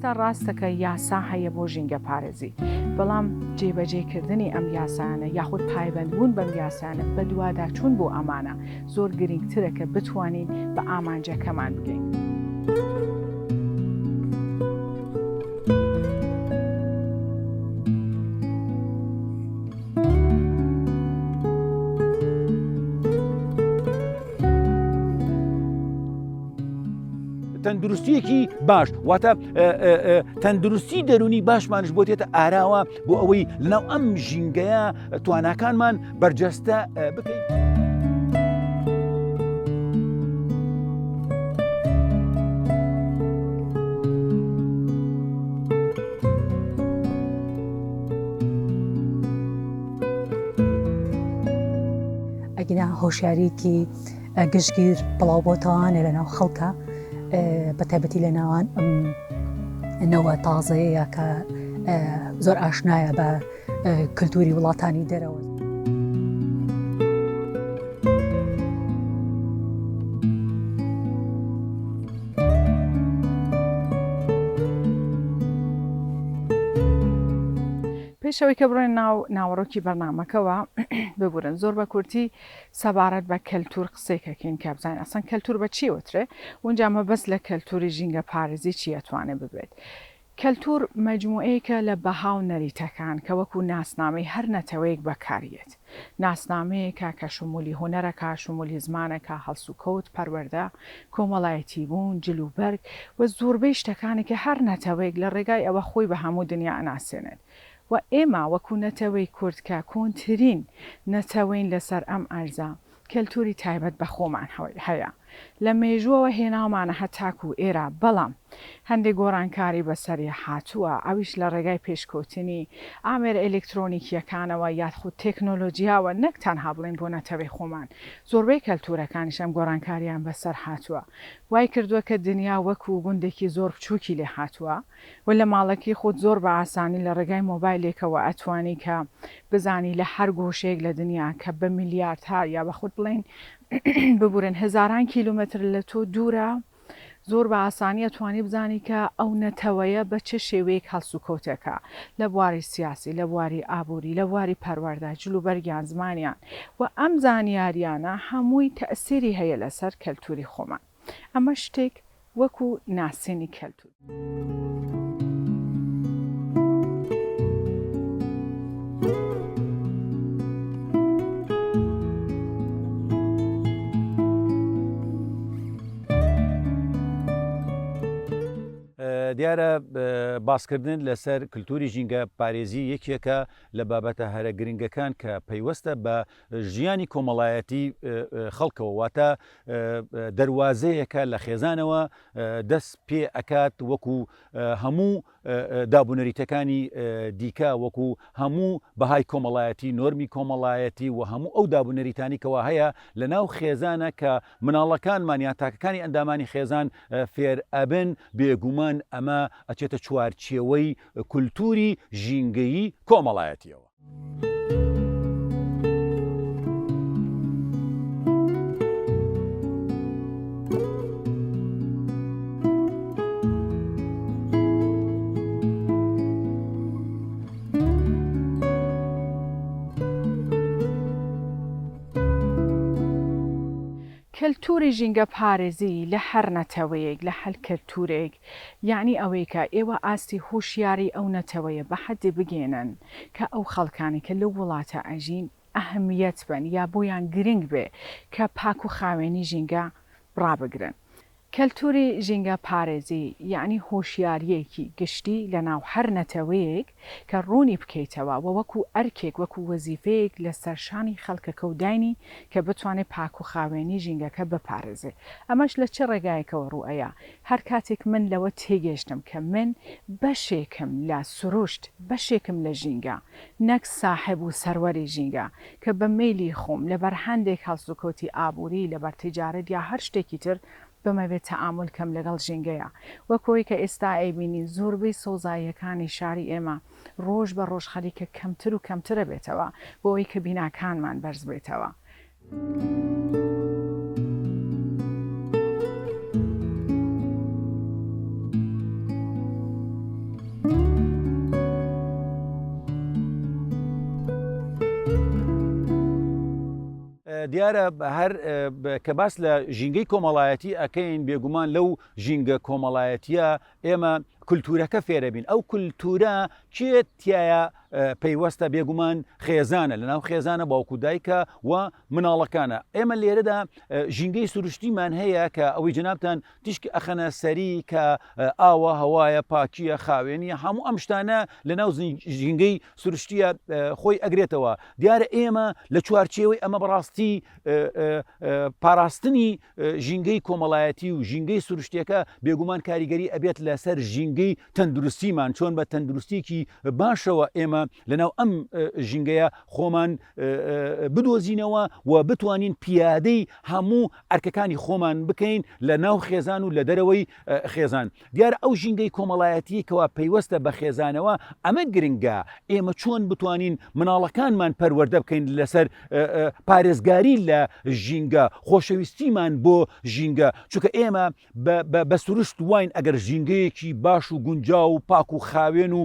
ئێستا ڕاستە کە یاسا هەیە بۆ ژینگە پارێزی، بەڵام جێبەجێکردنی ئەم یاسایانە یاخود پایبەندبوون بەم یاسایانە، بەدواداچوون بۆ ئەمانە زۆر گرنگترە کە بتوانین بە ئامانجەکەمان بگەین. تەندروستیەکی باش واتە تەندروستی دەرونی باشمانش بۆ تێتە ئاراوە بۆ ئەوەی لەناو ئەم ژینگەیە تواناکانمان بەرجەستە بکەین. ئەگینا هۆشیاریەکی گشتگیر بڵاو بۆتەوانێ لە ناو خەڵکە بە تایبەتی لە ناوان نەوە تازەیە کە زۆر ئاشنایە بە کللتوری وڵاتانی دەرەوە. پێش ئەوەی کە بڕۆین ناو ناوەڕۆکی بەرنامەکەوە ببورن زۆر بە کورتی سەبارەت بە کەلتور قسەیەک ئەکەین کە بزانین ئەسڵەن کەلتور بە چی ئەوترێ ونجا مەبەست لە کەلتوری ژینگە پارێزی چی ئەتوانێ ببێت. کەلتور مەجموعەیەکە لە بەها و نەریتەکان کە وەکو ناسنامەی هەر نەتەوەیەک بەکاریەت. ناسنامەیەکە کە شمولی هونەرەکە، شمولی زمانەکە، هەڵسوکەوت، پەروەردە، کۆمەڵایەتی بوون، جل و بەرگ و زۆربەی شتەکانی کە هەر نەتەوەیەک لە ڕێگای ئەوە خۆی بە هەموو دنیا ئەناسێنێت. و ئێمە وەکو نەتەوەی کورد کە کۆنترین نەتەوەین لەسەر ئەم ئەرزە، کەلتوری تایبەت بە خۆمان هەیە لە مێژووەوە هێناومانە هەتاکو ئێرە، بەڵام هەندێک گۆڕانکاری بەسەری هاتووە ئەویش لە ڕێگای پێشکەوتنی ئامێرە ئەلکترۆنیکییەکانەوە یاخود تێکنۆلۆجیاوە نەک تەنها بڵێین بۆ نەتەوەی خۆمان زۆربەی کەلتورەکانیش ئەم گۆڕانکاریان بەسەر هاتووە وای کردووە کە دنیا وەکو گوندێکی زۆر بچووکی لێ هاتووە و لە ماڵەکەی خۆت زۆر بە ئاسانی لە ڕێگای مۆبایلێکەوە ئەتوانی کە بزانی لە هەر گۆشەیەک لە دنیا کە بە میلیاردها یا بە خود بڵێین ببورن هەزاران کیلومتر لە تۆ دوورە زۆر بە ئاسانی ئەتوانی بزانی کە ئەو نەتەوەیە بە چ شێوەیەک هەڵسوکەوتەکە لە بواری سیاسی لە بواری ئابووری لە بواری پەروەردە جلوبەرگیان زمانیان و ئەم زانیاریانە هەمووی تەئسیری هەیە لەسەر کەلتوری خۆمان ئەمە شتێک وەکو ناسینی کەلتور. دیارە باسکردن لەسەر کلتوری ژینگە پارێزی یەکێکە لە بابەتە هەرە گرنگەکان کە پەیوەستە بە ژیانی کۆمەڵایەتی خەڵکەوە واتە دەروازەیەکە لە خێزانەوە دەست پێ ئەکات وەکو هەموو دابونەریتەکانی دیکە وەکو هەموو بەهای کۆمەڵایەتی نۆرمی کۆمەڵایەتی و هەموو ئەو دابونەریتانی کەوا هەیە لە ناو خێزانە کە مناڵەکانمان یان تاکەکانی ئەندامانی خێزان فێر ئەبن بێگومان ئەمە ئەچێتە چوارچێوەی کولتوری ژینگەیی کۆمەڵایەتیەوە. کەلتوری ژینگە پارێزی لە هەر نەتەوەیەک لە هەر کەلتورێک یەعنی ئەوەی کە ئێوە ئاستی هۆشیاری ئەو نەتەوەیە بە حەدێ بگەیەنن کە ئەو خەڵکانەی کە لەو وڵاتە ئەژین ئەهمیەت بەن یا بۆیان گرنگ بێ کە پاک و خاوێنی ژینگە ڕابگرن. کەلتوری ژینگە پارێزی یەعنی هۆشیاریەکی گشتی لە ناو هەر نەتەوەیەک کە ڕوونی بکەیتەوە و وەکو ئەرکێک وەکو وەزیفەیەک لە سەر شانی خەڵکەکە و داینی کە بتوانێ پاک و خاوێنی ژینگەکە بپارێزێ ئەمەش لە چ ڕێگایەکەوە ڕوو ئەیا هەر کاتێک من لەوە تێگەیشتم کە من بەشێکم لە سروشت بەشێکم لە ژینگە نەک ساحێب و سەروەری ژینگە کە بە مەیلی خۆم لەبەر هەندێک هەڵسوکەوتی ئابووری، لەبەر تیجارەت یا هەر شتێکی تر بمەوێت تەعامول کەم لەگەڵ ژینگەیا. وەک ئەوەی کە ئێستا ئەیبینین زۆربەی سەوزاییەکانی شاری ئێمە ڕۆژ بە ڕۆژ خەریکە کەمتر و کەمتر ئەبێتەوە بۆ ئەوەی کە بیناکانمان بەرز بێتەوە. دیارە هەر کە باس لە ژینگەی کۆمەڵایەتی ئەکەین بێگومان لەو ژینگە کۆمەڵایەتیە ئێمە کولتوورەکە فێرەبین ئەو کولتوورە کێ تایە پەیوەستە بێگومان خێزانە لەناو خێزانە باوک و دایکە و مناڵەکانە ئێمە لێرەدا ژینگەی سروشتیمان هەیە کە ئەوەی جەنابتان تیشک ئەخەنە سەری کە ئاوە هەوایە پاکیە خاوێنیە هەموو ئەم شتانە لە ناو ژینگەی سروشتیە خۆی ئەگرێتەوە دیارە ئێمە لە چوارچێوەی ئەمە بەڕاستی پاراستنی ژینگەی کۆمەڵایەتی و ژینگەی سروشتیەکە بێگومان کاریگەری ئەبێت لەسەر ژینگەی تەندروستیمان چۆن بە تەندروستیکی باشەوە ئێمە لەناو ئەم ژینگەیە خۆمان بدۆزینەوە و بتوانین پیادەی هەموو ئەرکەکانی خۆمان بکەین لە ناو خێزان و لە دەرەوەی خێزان. دیارە ئەو ژینگەی کۆمەڵایەتیی کەوا پەیوەستە بە خێزانەوە ئەمە گرنگە، ئێمە چۆن بتوانین مناڵەکانمان پەروەردە بکەین لەسەر پارێزگاری لە ژینگە، خۆشەویستیمان بۆ ژینگە، چونکە ئێمە بە سروشت واین ئەگەر ژینگەیەکی باش و گونجاو و پاک و خاوێن و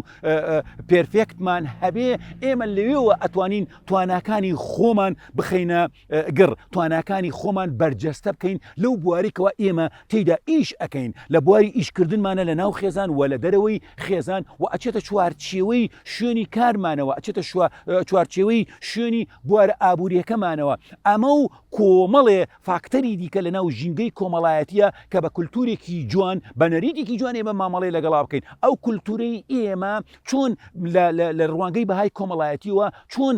پێرفێکتمان هەبێ ئێمە لەوێوە ئەتوانین تواناکانی خۆمان بخەینە گڕ، تواناکانی خۆمان بەرجەستە بکەین لەو بوارەی کەوا ئێمە تێیدا ئیش ئەکەین، لە بواری ئیشکردنمانە لە ناو خێزان و لە دەرەوەی خێزان و ئەچێتە چوارچێوەی شوێنی کارمانەوە، ئەچێتە چوارچێوەی شوێنی بوارە ئابووریەکەمانەوە، ئەمە و کۆمەڵێ فاکتەری دیکە لە ناو ژینگەی کۆمەڵایەتیە کە بە کولتوورێکی جوان، بە نەریتێکی جوان ئێمە مامەڵەی لەگەڵا بکەین، ئەو کولتوورەی ئێمە چۆن لە ڕوانگەی بەهای کۆمەڵایەتیەوە چۆن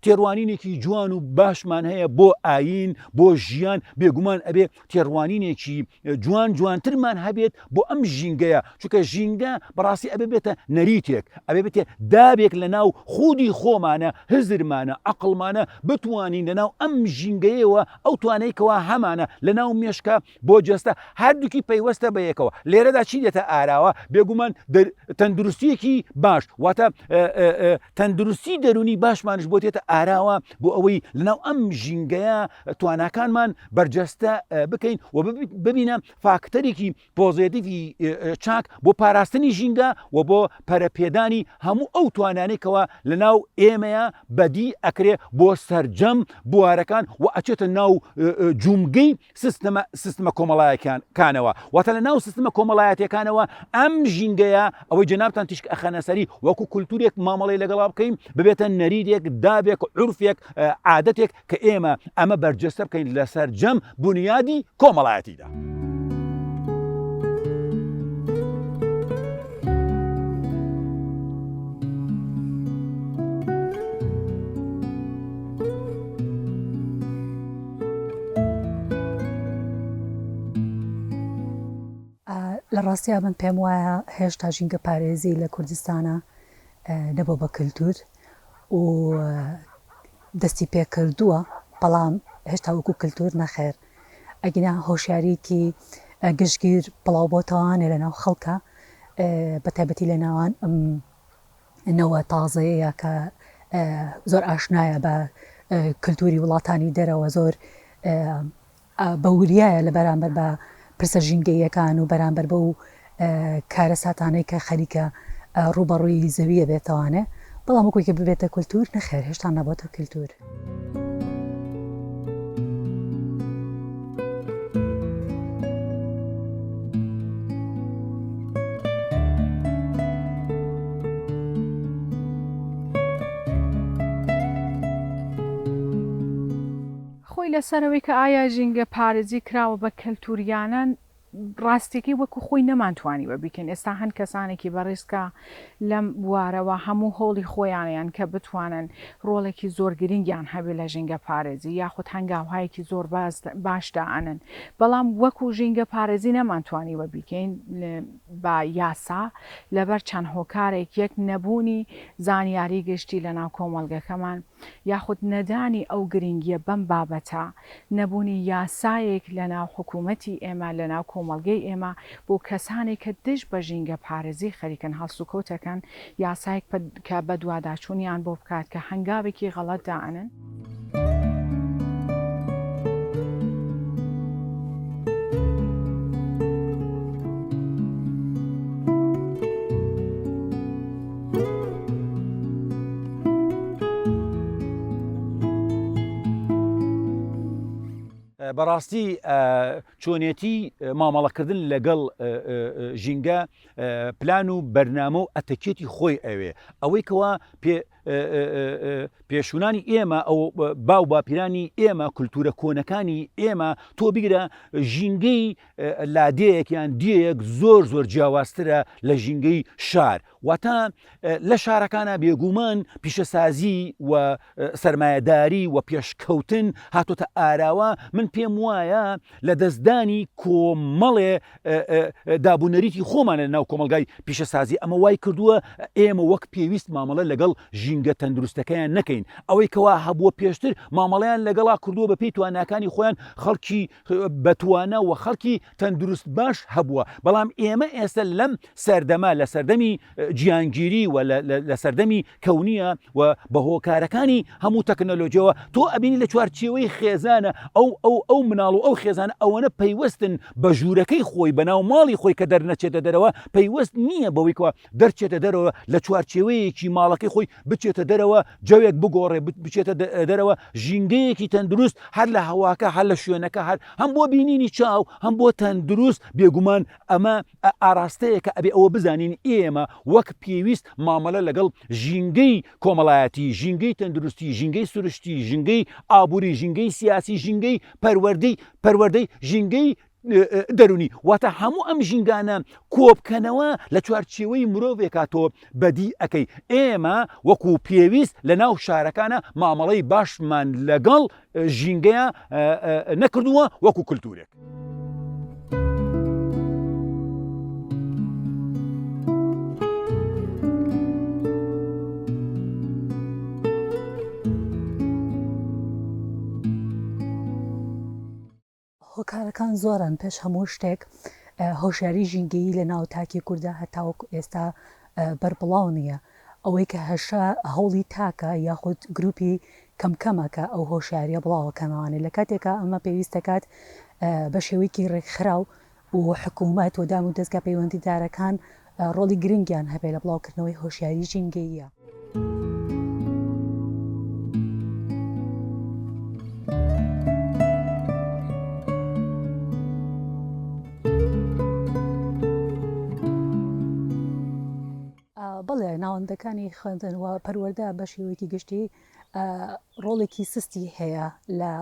تێڕوانینێکی جوان و باشمان هەیە بۆ ئایین بۆ ژیان بێگومان ئەبێ تێڕوانینێکی جوان جوانترمان هەبێت بۆ ئەم ژینگەیە چونکە ژینگە بەڕاستی ئەبێ بێتە نەریتێک ئەبێ بێتێ دابێک لە ناو خودی خۆمانە هزرمانە عقلمانە بتوانین لە ناو ئەم ژینگەیەوە ئەو توانەی کەوا هەمانە لە ناو مێشکە بۆ جەستە هەردووکی پەیوەستە بە یەکەوە لێرەدا چی دێتە ئاراوە بێگومان تەندروستیەکی باش واتە تەندروستی دەرونی باشمانش بۆ دێتە ئاراوە بۆ ئەوەی لەناو ئەم ژینگەیە تواناکانمان بەرجەستە بکەین و ببینە فاکتەرێکی پۆزێتیڤی چاک بۆ پاراستنی ژینگە و بۆ پەرەپێدانی هەموو ئەو توانانێکەوە لەناو ئێمەیە بەدی ئەکرێ بۆ سەرجەم بوارەکان و ئەچێتە ناو جومگەی سیستمە سیستمە کۆمەڵایەکانەوە واتە لە ناو سیستمە کۆمەڵایەتەکانەوە ئەم ژینگەیە ئەوەی جەنابتان تیشک ئەخەنە سەری وەکو کولتورێک مامەڵەی لەگەڵا بکەین ببێتە نەریتێک دابێک عورفێک عادەتێک کە ئێمە ئەمە بەرجەستە بکەین لە سەرجەم بونیادی کۆمەڵایەتیدا. لە ڕاستیا من پێم وایە هێشتا ژینگە پارێزی لە کوردستانا نەبووە بە کلتور و دەستی پێکردووە بەڵام هێشتا وەکو کلتور نەخێر ئەگینا هۆشیاریکی گشتگیر بڵاو بۆتەوانێ لە ناو خەڵکە بە تایبەتی لە ناوان نەوە تازەیە کە زۆر ئاشنایە بە کلتوری وڵاتانی دەرەوە زۆر بە وریایە لە بەرامبەر بە پرسە ژینگەییەکان و بەرامبەر بەو کارەساتانەی کە خەریکە ڕووبەڕووی زەوییە بێتەوانێ، بەڵام وەکوو کە ببێتە کولتوور نەخێر هێشتا نەبۆتە کولتوور. خۆی لەسەر ئەوەی کە ئایا ژینگە پارێزی کراوە بە کەلتور یانە ڕاستیەکەی وەکو خۆی نەمانتوانیوە بیکەین ئێستا هەن کەسانێکی بەڕێز کە لەم بوارەوە هەموو هەوڵی خۆیانیان کە بتوانن ڕۆڵێکی زۆر گرنگیان هەبێت لە ژینگە پارێزی یاخود هەنگاوهایەکی زۆر باش دائەنن بەڵام وەکو ژینگە پارێزی نەمانتوانیوە بیکەین بە یاسا لەبەر چەند هۆکارێک یەک نەبوونی زانیاری گشتی لەناو کۆمەڵگەکەمان یاخود نەدانی ئەو گرنگیە بەم بابەتە، نەبوونی یاسایەک لەناو حکومەتی ئێمە، لەناو کۆمەڵگەی ئێمە بۆ کەسانێک کە دژ بە ژینگە پارێزی خەریکن هەڵسوکەوت ئەکەن، یاسایەک کە بەدواداچوونیان بۆ بکات کە هەنگاوێکی غەڵەت دائەنن. بەڕاستی چۆنێتی مامەڵەکردن لەگەڵ ژینگە پلان و بەرنامە و ئەتەکێتی خۆی ئەوێ ئەوەی کەوا پێ پێشونانی ئێمە ئەو باو باپیرانی ئێمە کولتورە کۆنەکانی ئێمە تۆ بیرە ژینگەی لادێیەک یان دێیەک زۆر زۆر جیاوازترە لە ژینگەی شار واتە لە شارەکانە بێگومان پیشەسازی و سەرمایەداری و پێشکەوتن هاتۆتە ئاراوە من پێم وایە لە دەستدانی کۆمەڵێ دابونەریتی خۆمانە لە ناو کۆمەڵگای پیشەسازی ئەمە وای کردووە ئێمە وەک پێویست مامەڵە لەگەڵ ژینگە تەندروستەکەیان نەکەین ئەوەی کەوا هەبووە پێشتر مامەڵەیان لەگەڵا کردووە بە پێی تواناکانی خۆیان خەڵکی بەتوانا و خەڵکی تەندروست باش هەبووە بەڵام ئێمە ئێستا لەم سەردەمە لە سەردەمی جیانگیری و لە سەردەمی کەونیە و بە هۆکارەکانی هەموو تەکنەلۆجیەوە تۆ ئەبینی لە چوارچێوەی خێزانە ئەو ئەو ئەو مناڵ و ئەو خێزانە ئەوەنە پەیوەستن بە ژوورەکەی خۆی بەناو ماڵی خۆی کە دەرنەچێتە دەرەوە پەیوەست نییە بەوەی کەوا دەرچێتە دەرەوە لە چوارچێوەیەکی ماڵەکەی خۆی بچێتە دەرەوە جەوێک بگۆڕێ بچێتە دەرەوە ژینگەیەکی تەندروست هەر لە هەواکە هەر لە شوێنەکە هەر هەم بۆ بینینی چاو هەم بۆ تەندروست بێگومان ئەمە ئاراستەیەکە ئەبێ ئەوە بزانین ئێمە وەک پێویست مامەلە لەگەڵ ژینگەی کۆمەڵایەتی، ژینگەی تەندروستی، ژینگەی سروشتی، ژینگەی ئابووری، ژینگەی سیاسی، ژینگەی پەروەردەی پەروەردەی ژینگەی دەرونی واتە هەموو ئەم ژینگانە کۆبکەنەوە لە چوارچێوەی مرۆڤێکا تۆ بەدی ئەەکەی ئێمە وەکو پێویست لە ناو شارەکانە مامەڵەی باشمان لەگەڵ ژینگەیە نەکردووە وەکو کللتورێک. هۆکارەکان زۆرن، پێش هەموو شتێک هۆشیاری ژینگەیی لە ناو تاکی کورددا هەتاوەکو ئێستا بەربڵاو نییە، ئەوەی کە هەشە هەوڵی تاکە یاخود گروپی کەم کەمە کە ئەو هۆشیاریە بڵاوەکەنەوانێ لە کاتێکا ئەمە پێویست دەکات بە شێوەیەکی ڕێکخراو و حکوومەت و دام و دەزگا پەیوەندیدارەکان ڕۆڵی گرنگیان هەبێ لە بڵاوکردنەوەی هۆشیاری ژینگەییە. بەڵێ ناوەندەکانی خوێندن و پەروەردە بە شێوەیەکی گشتی ڕۆڵێکی سستی هەیە لە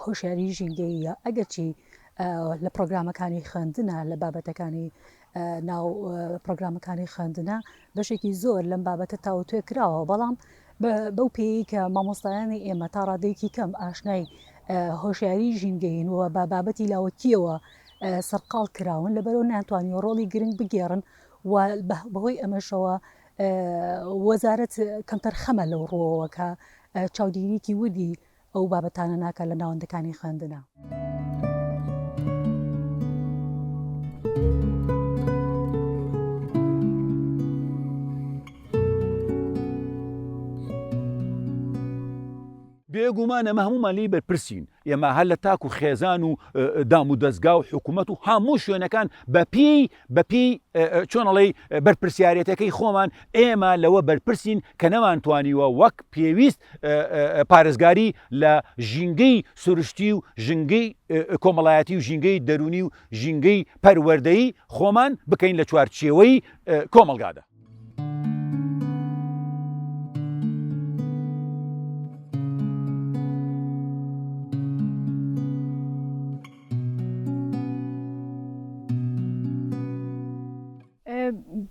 هۆشیاری ژینگەییە ئەگەرچی لە پرۆگرامەکانی خوێندنە لە بابەتەکانی ناو پرۆگرامەکانی خوێندنە بەشێکی زۆر لەم بابەتە تاوتوێ کراوە بەڵام بەو پێیەی کە مامۆستایانی ئێمە تا ڕادەیەکی کەم ئاشنای هۆشیاری ژینگەین و بە بابەتی لاوەکیەوە سەرقاڵ کراون لەبەرەوە ناتوانانی ڕۆڵی گرنگ بگێڕن و بەهۆی ئەمەشەوە وەزارەت کەمتەرخەمە لەو ڕووەوە کە چاودێرییەکی وردی ئەو بابەتانە ناکات لە ناوەندەکانی خوێندنا. بێگومان ئەمە هەموومان لێی بەرپرسین، ئێمە هەر لە تاک و خێزان و دام و دەزگا و حکوومەت و هەموو شوێنەکان بەپێی بەپێی چۆن ئەڵێی بەرپرسیارێتەکەی خۆمان ئێمە لەوە بەرپرسین کە نەمانتوانیوە وەک پێویست پارێزگاری لە ژینگەی سروشتی و ژینگەی کۆمەڵایەتی و ژینگەی دەروونی و ژینگەی پەروەردەیی خۆمان بکەین لە چوارچێوەی کۆمەڵگادا.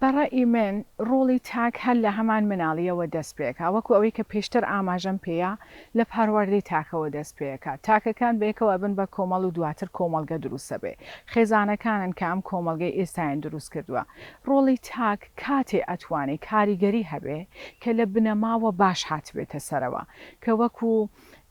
بە ڕەئی من ڕۆڵی تاک هەر لە هەمان مناڵییەوە دەست پێکا وەکو ئەوەی کە پێشتر ئاماژەم پێیا لە پەروەردەی تاکەوە دەست پێکا تاکەکان بەیەکەوە ئەبن بە کۆمەڵ و دواتر کۆمەڵگە دروست ئەبێ خێزانەکانن کە ئەم کۆمەڵگەی ئێستایان دروست کردوە ڕۆڵی تاک کاتێ ئەتوانێ کاریگەری هەبێ کە لە بنەماوە باش هاتبێتە سەرەوە کە وەکو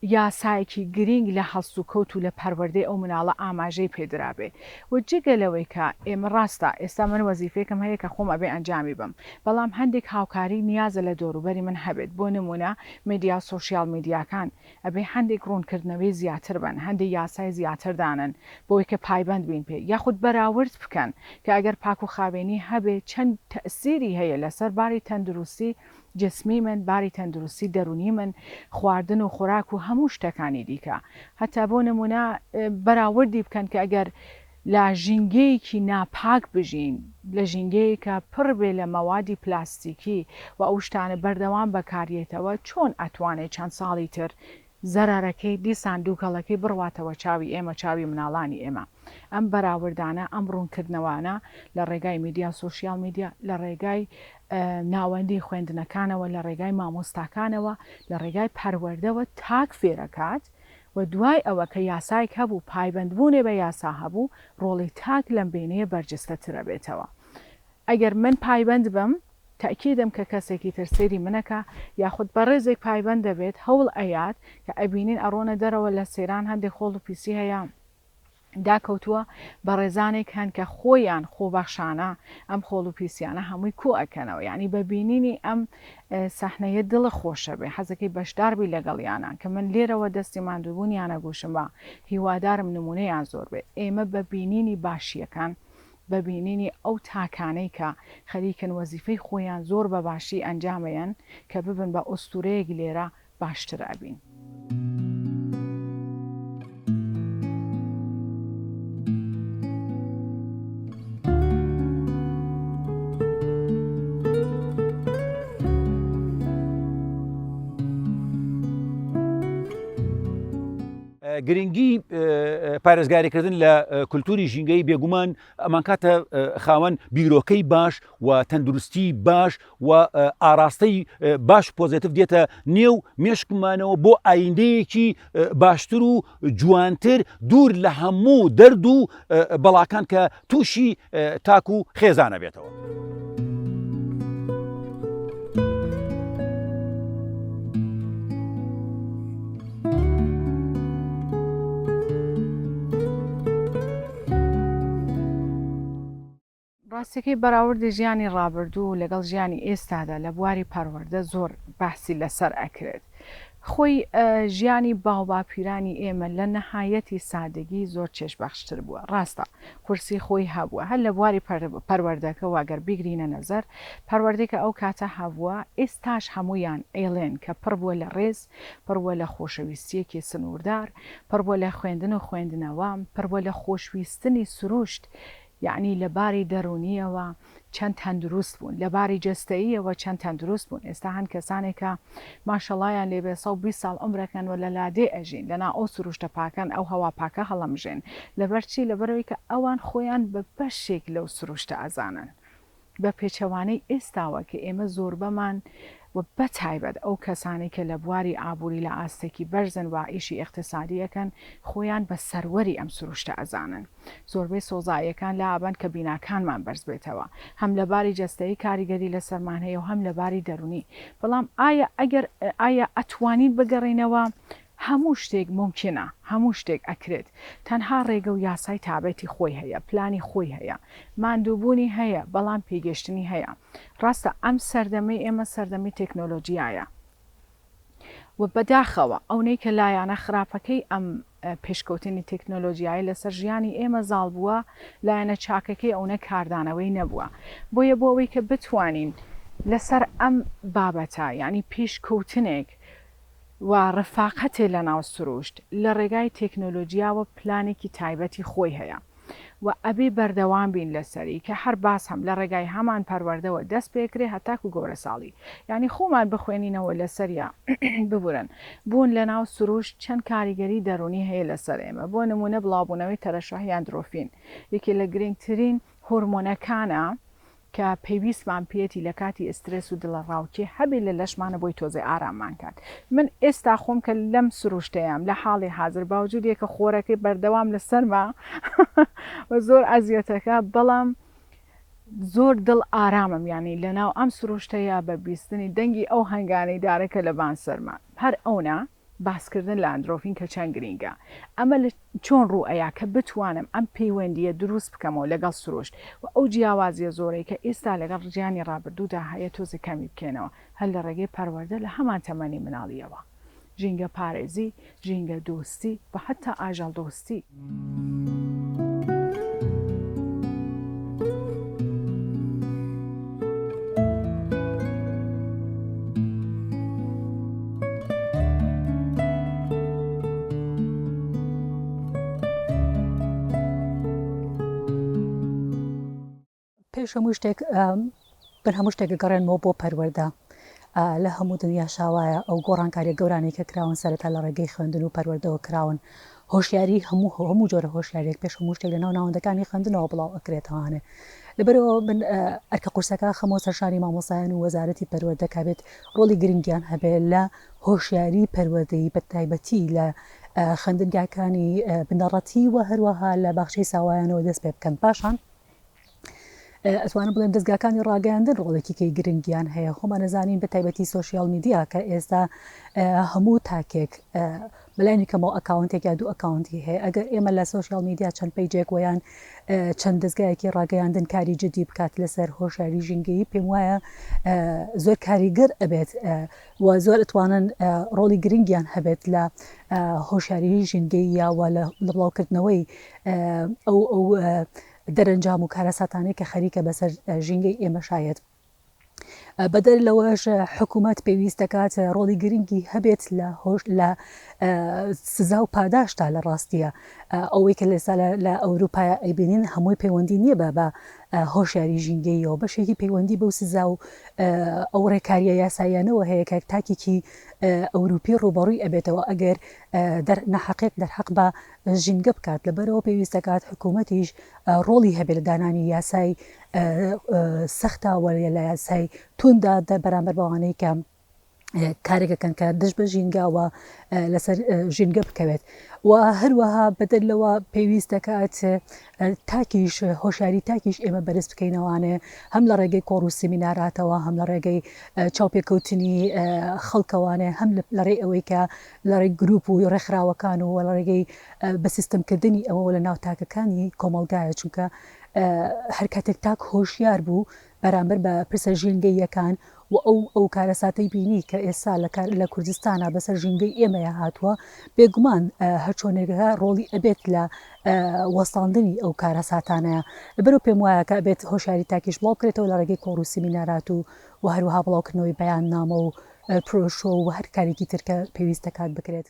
یاسایەکی گرینگ لە هەڵسوکەوت و لە پەروەردەی ئەو مناڵە ئاماژەی پێ درابێ و جگە لەوەی کە ئێمە ڕاستە ئێستا من وەزیفەیەکم هەیە کە خۆم ئەبێ ئەنجامی بەم بەڵام هەندێک هاوکاری نیازە لە دەوروبەری من هەبێت بۆ نموونە مێدیا و سۆشیاڵ میدیاکان ئەبێ هەندێک ڕوونکردنەوەی زیاتر بەن هەندێک یاسای زیاتر دانەن بۆی کە پایبەند بین پێی یاخود بەراورد بکەن کە ئەگەر پاک و خاوێنی هەبێ چەند تەئسیری هەیە لەسەر باری تەندروستی. جسمی من، باری تەندروستی دەروونی من، خواردن و خۆراک و هەموو شتەکانی دیکە. هەتا بۆ نموونە بەراوردی بکەن کە ئەگەر لە ژینگەیەکی ناپاک بژین، لە ژینگەیەک کە پڕ بێ لە مەوادی پلاستیکی و ئەو شتانە بەردەوام بەکاریێتەوە، چۆن ئەتوانێ چەند ساڵی تر زەرەرەکەی دیسان دووکەڵەکەی بڕواتەوە چاوی ئێمە، چاوی مناڵانی ئێمە. ئەم بەراوردانە، ئەم ڕوونکردنەوانە لە ڕێگای میدیا، سۆشیال میدیا، لە ڕێگای ناوەندی خوێندنەکانەوە، لە ڕێگای مامۆستاکانەوە، لە ڕێگای پەروەردەوە تاک فێرەکات و دوای ئەوە کە یاسایەک هەبوو، پایبەندبوونێ بە یاسا هەبوو، ڕۆڵی تاک لەم بەینەیە بەرجستەترەبێتەوە. ئەگەر من پایبەند بم، تەئکیدم کە کەسێکی تر سەیری منەکا، یاخود بەڕێزێک پایبەند دەبێت، هەوڵ ئەیات، کە ئەبینین ئەڕۆنە دەرەوە لە سەیران هەندێک خۆڵ و پیسی هەیە داکەوتووە، بەڕێزانێک هەن کە خۆیان خۆبەخشانە ئەم خۆڵ و پیسیانە هەمووی کۆ ئەکەنەوە، یانی بە بینینی ئەم سەحنەیە دڵت خۆشەبێ، حەزەکەی بەشداربی لەگەڵیانا، کە من لێرەوە دەستی ماندووبوونیان ئەگوشم و هیوادارم نموونەیان زۆر بێت، ئێمە بە بینینی باشییەکان بە بینینی ئەو تاکانەی کە خەریکن وەزیفەی خۆیان زۆر بە باشی ئەنجامەیەن کە ببن بە ئوستورەیەک لێرە باشتر ئەبین. گرنگی پارێزگاریکردن لە کولتوری ژینگەی بێگومان ئەمانکاتە خاوەن بیرۆکەی باش و تەندروستی باش و ئاراستەی باش پۆزیتیڤ دێتە نێو مێشکمانەوە بۆ ئایندەیەکی باشتر و جوانتر دوور لە هەموو دەرد و بەڵاکان کە تووشی تاک و خێزانە بێتەوە. ڕاستیەکەی بەراوردی ژیانی ڕابردوو لەگەڵ ژیانی ئێستادا لە بواری پەروەردە زۆر باسی لەسەر ئەکرێت. خۆی ژیانی باوباپیرانی ئێمە لە نەهایەتی سادەگی زۆر چێژبەخشتر بووە. ڕاستە قورسی خۆی هەبووە هەر لە بواری پەروەردەکەوە گەر بیگرینە نەزەر پەروەردەی کە ئەو کاتە هەبووە ئێستاش هەموویان ئەیڵێن کە پڕ بووە لە ڕێز، پڕ بووە لە خۆشەویستییەکی سنووردار، پڕ بووە لە خوێندن و خوێندنەوە، پڕ بووە لە خۆشویستنی سروشت، یەعنی لە باری دەروونییەوە چەند تەندروست بوون، لە باری جەستەییەوە چەند تەندروست بوون، ئێستا هەن کەسانێک کە ماشەڵایان لێ بێ 120 ساڵ عومرەکەن و لە لادێ ئەژین، لەناو ئەو سروشتە پاکەن، ئەو هەوا پاکە هەڵەمژێن، لەبەر چی؟ لەبەرئەوەی کە ئەوان خۆیان بە بەشێک لەو سروشتە ئەزانن. بە پێچەوانەی ئێستاوە کە ئێمە زۆربەمان و بە تایبەت ئەو کەسانەی کە لە بواری ئابووری لە ئاستێکی بەرزن و ئیشی ئیقتسادی ئەکەن خۆیان بە سەروەری ئەم سروشتە ئەزانن. زۆربەی سۆزاییەکان لائەبەن کە بیناکانمان بەرز بێتەوە. هەم لە باری جەستەیی کاریگەری لەسەرمان هەیە و هەم لە باری دەروونی. بەڵام ئایا ئەگەر ئایا ئەتوانین بگەڕێینەوە هەموو شتێک مومکینە، هەموو شتێک ئەکرێت، تەنها ڕێگە و یاسای تابەتی خۆی هەیە، پلانی خۆی هەیە، ماندووبوونی هەیە، بەڵام پێگەشتنی هەیە. ڕاستە ئەم سەردەمەی ئێمە سەردەمی تێکنۆلۆجیایە و بەداخەوە ئەونەی کە لایانە خراپەکەی ئەم پێشکەوتنی تێکنۆلۆجیایە لەسەر ژیانی ئێمە زاڵ بووە، لایەنە چاکەکەی ئەونە کاردانەوەی نەبووە. بۆیە بۆ ئەوەی کە بتوانین لەسەر ئەم بابەتە یانی پێشکەوتنێک و ڕەفاقەتێ لە ناو سروشت لە ڕێگای تێکنۆلۆجیاوە پلانێکی تایبەتی خۆی هەیە و ئەبێ بەردەوام بین لەسەری کە هەر باس هەم لە ڕێگای هەمان پەروەردەوە دەست پێکرێ هەتاکو گەورەساڵی یانی خۆمان بخوێنینەوە لەسەریا ببورن بوون لە ناو سروشت چەند کاریگەری دەرونی هەیە لەسەر ئێمە بۆ نمونە بڵاوبوونەوەی تەرەشح یان درۆفین یەکێ لە گرنگترین هۆرمۆنەکانە کە پێویستمان پێیەتی لە کاتی ئسترێس و دڵەڕاوکێ هەبێ لە لەشمانە بۆی تۆزێ ئاراممان کات من ئێستا خۆم کە لەم سروشتەیام لە حاڵی حازر باوجودیە کە خۆرەکەی بەردەوام لە سەرما و زۆر ئەزیەتەکە بەڵام زۆر دڵ ئارامم یانی لەناو ئەم سروشتەیە بە بیستنی دەنگی ئەو هەنگانەی دارەکە لەبان سەرما هەر ئەونە باسکردن لە ئەندرۆفین کە چەند گرینگە ئەمە لە چۆن ڕوو ئەیا کە بتوانم ئەم پەیوەندییە دروست بکەمەوە لەگەڵ سروشت و ئەو جیاوازییە زۆرەی کە ئێستا لەگەڵ ژیانی ڕابردوودا هەیە تۆزێ کەمی بکەینەوە هەر لە ڕێگەی پەروەردە لە هەمان تەمەنی مناڵییەوە ژینگە پارێزی، ژینگە دۆستی و حەتا ئاژەڵ دۆستی. پێش هەموو شتێک من هەموو شتێک ئەگەڕێنمەوە بۆ پەروەردە. لە هەموو دنیاشا وایە ئەو گۆڕانکاریە گەورانەی کە کراون سەرەتا لە ڕێگەی خوێندن و پەروەردەوە کراون. هۆشیاری هەموو هەموو جۆرە هۆشیاریەک پێش هەموو شتێک لەناو ناوەندەکانی خوێندنەوە بڵاو ئەکرێتەوانێ. لەبەرئەوە من ئەرکە قورسەکە ئەخەمەوە سەر شانی مامۆستایان و وەزارەتی پەروەردە کە بێت ڕۆڵی گرنگیان هەبێ لە هۆشیاری پەروەردەیی بە تایبەتی لە خوێندنگاکانی بنەڕەتی و هەروەها لە باخچەی ساوایانەوە دەست پێ بکەن. پاشان ئەتوانم بڵێم دەزگاکانی ڕاگەیاندن ڕۆڵێکی کەی گرنگیان هەیە خۆمان ئەزانین بە تایبەتی سۆشیال میدیا کە ئێستا هەموو تاکێک بەلایەنی کەمەوە ئەکاونتێک یا دوو ئەکاونتی هەیە ئەگەر ئێمە لە سۆشیال میدیا چەند پەیجێک ویان چەند دەزگایەکی ڕاگەیاندن کاری جدی بکات لەسەر هۆشیاری ژینگەیی پێم وایە زۆر کاریگەر ئەبێت و زۆر ئەتوانن ڕۆڵی گرنگیان هەبێت لە هۆشیاری ژینگەیی یا وە لە بڵاوکردنەوەی ئەو ئەو دەرەنجام و کارەساتانەی کە خەریکە بەسەر ژینگەی ئێمەشا یەت. بەدەر لەوەش حکوومەت پێویست دەکات ڕۆڵی گرنگی هەبێت لە هۆش لە سزا و پاداشتا لە ڕاستیە ئەوەی کە لێستا لە ئەوروپای ئەیبینین هەمووی پەیوەندی نییە بە بە هۆشیاری ژینگەیەوە بەشێکی پەیوەندی بەو سزا و ئەو ڕێکاریە یاساییانەوە هەیە کە تاکێکی ئەوروپی ڕووبەڕووی ئەبێتەوە ئەگەر دەر ناحەقێک دەرحەق بە ژینگە بکات، لەبەرئەوە پێویست دەکات حکوومەتیش ڕۆڵی هەبێت لە دانانی یاسای سەختا و لە یاسای تووندا بەرامبەر بەوانەی کە کارێک دەکەن کە دژ بە ژینگە و لەسەر ژینگە بکەوێت و هەروەها بەدەر لەوە پێویست دەکات تاکیش هۆشیاری تاکیش ئێمە بەرز بکەینەوانێ هەم لە ڕێگەی کۆڕ و سیمیناراتەوە هەم لە ڕێگەی چاوپێکەوتنی خەڵکەوانێ هەم لە ڕێی ئەوەی کە لە ڕێی گروپ و ڕێکخراوەکان و لە ڕێگەی بە سیستەمکردنی ئەوەوە لە ناو تاکەکانی کۆمەڵگایە چونکە هەر کاتێک تاک هۆشیار بوو بەرامبەر بە پرسە ژینگەییەکان و ئەو ئەو کارەساتەی بینی کە ئێستا لە کار لە کوردستانا بەسەر ژینگەی ئێمەیا هاتووە بێگومان هەرچۆنێکە ڕۆڵی ئەبێت لە وەستاندنی ئەو کارەساتانەیە لەبەرو پێم وایە کە ئەبێت هۆشیاری تاکیش بڵاو بکرێتەوە لە ڕێگەی کۆڕ و سیمینارات و و هەروەها بڵاوکردنەوەی بەیاننامە و پرۆشۆ و هەر کارێکی تر کە پێویست دەکات بکرێت.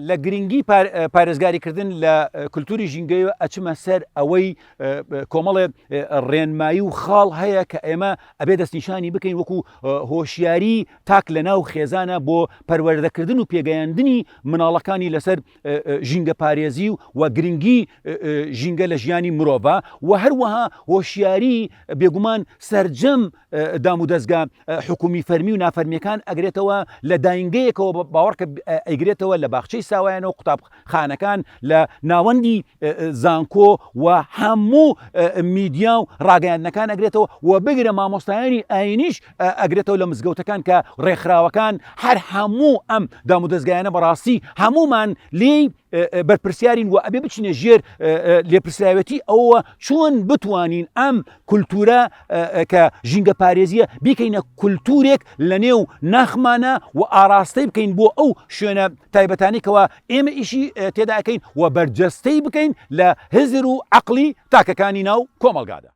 لە گرنگی پارێزگاریکردن لە کولتوری ژینگەیەوە ئەچمە سەر ئەوەی کۆمەڵێ ڕێنمایی و خاڵ هەیە کە ئێمە ئەبێ دەستنیشانی بکەین وەکو هۆشیاری تاک لە ناو خێزانە بۆ پەروەردەکردن و پێگەیاندنی مناڵەکانی لەسەر ژینگە پارێزی و گرنگی ژینگە لە ژیانی مرۆڤە و هەروەها هۆشیاری بێگومان سەرجەم دامودەزگا حکومی فەرمی و نافەرمیەکان ئەگرێتەوە لە داینگەیەکەوە باوەڕکە ئەیگرێتەوە لە باخچەی ساوایانەوە قوتابخانەکان لە ناوەندی زانکۆ و هەموو میدیا و ڕاگەیاندنەکان ئەگرێتەوە و بگرە مامۆستایانی ئاینیش ئەگرێتەوە لە مزگەوتەکان کە ڕێکخراوەکان هەر هەموو ئەم دامودەزگایانە بەڕاستی هەمومان لێی بەرپرسیارین و ئەبێ بچینە ژێر لێپرسراوێتی ئەوە چۆن بتوانین ئەم کولتورە کە ژینگە پارێزیە بیکەینە کولتورێک لە نێو ناخمانە و ئاراستەی بکەین بۆ ئەو شوێنە تایبەتانی کەوا ئێمە ئیشی تێدا ئەکەین و بەرجەستەی بکەین لە هزر و عەقڵی تاکەکانی ناو کۆمەڵگادا.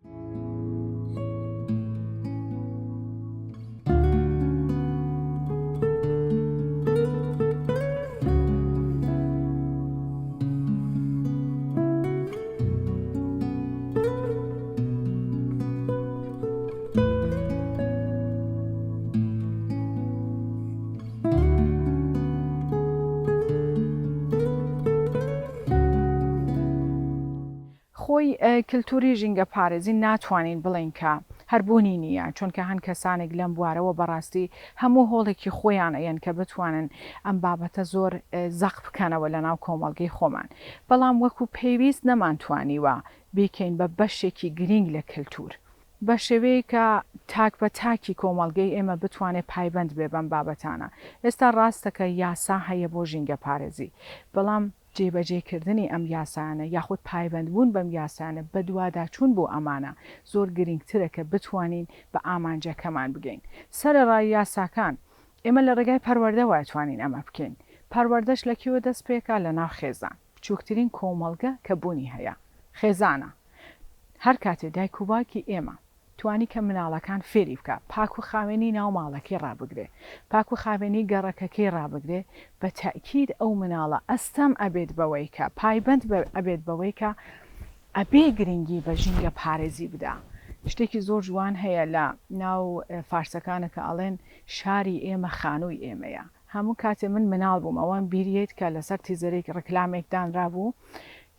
خۆی کلتوری ژینگەپارێزی ناتوانین بڵێین کە هەر بوونی نییە، چونکە هەن کەسانێک لەم بوارەوە بەڕاستی هەموو هۆڵێکی خۆیان ئەیەن کە بتوانن ئەم بابەتە زۆر زەق بکەنەوە لەناو کۆمەڵگەی خۆمان، بەڵام وەکو پێویست نەمانتوانیوە بیکەین بە بەشێکی گرینگ لە کلتور. بە شێوەیەک کە تاک بە تاکی کۆمەڵگەی ئێمە بتوانێ پایبەند بێ بەم بابەتانە. ئێستا ڕاستە کە یاسا هەیە بۆ ژینگەپارێزی، بەڵام. جێبەجێکردنی ئەم یاسایانە یاخود پایبەندبوون بەم یاسایانە، بەدواداچوون بۆ ئەمانە زۆر گرنگترە کە بتوانین بە ئامانجەکەمان بگەین. سەرەڕای یاساکان، ئێمە لە ڕێگای پەروەردەوە ئەتوانین ئەمە بکەین. پەروەردەش لە کوێوە دەست پێکا؟ لە ناو خێزان. بچووکترین کۆمەڵگە کە بوونی هەیە، خێزانە. هەر کاتێ دایک و باوکی ئێمە توانی کە مناڵەکان فێری بکا پاک و خاوێنی ناو ماڵەکەی ڕابگرێ، پاک و خاوێنی گەڕەکەکەی ڕابگرێ، بە تەئکید ئەو مناڵە ئەستەم ئەبێت بەوەی کە پایبەند ئەبێت بەوەی کە ئەبێ گرنگی بە ژینگە پارێزی بدا. شتێکی زۆر جوان هەیە لە ناو فارسەکانە کە ئەڵێن شاری ئێمە خانووی ئێمەیە. هەموو کاتێ من مناڵ بووم ئەوەم بیر یەت کە لەسەر تیزەرێک ڕیکلامێک دانرابوو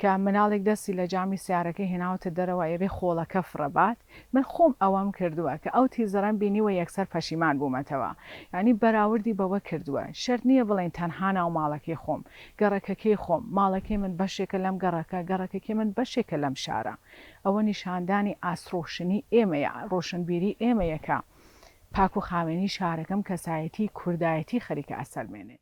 کە مناڵێک دەستی لە جامی سیارەکەی هێناوەتە دەرەوە ئەیەوێ خۆڵەکە فڕەبات من خۆم ئەوەم کردووە کە ئەو تیزەرەم بینیوە یەکسەر پەشیمان بوومەتەوە یانی بەراوردی بەوە کردووە شەرت نییە بڵێین تەنها ناو ماڵەکەی خۆم گەڕەکەکەی خۆم ماڵەکەی من بەشێکە لەم گەڕەکە گەڕەکەکەی من بەشێکە لەم شارە ئەوە نیشاندانی ئاست ڕۆشنی ئێمەیە ڕۆشنبیری ئێمەیە کە پاک و خاوێنی شارەکەم کەسایەتی کوردایەتی خەریکە ئەسەلمێنێ.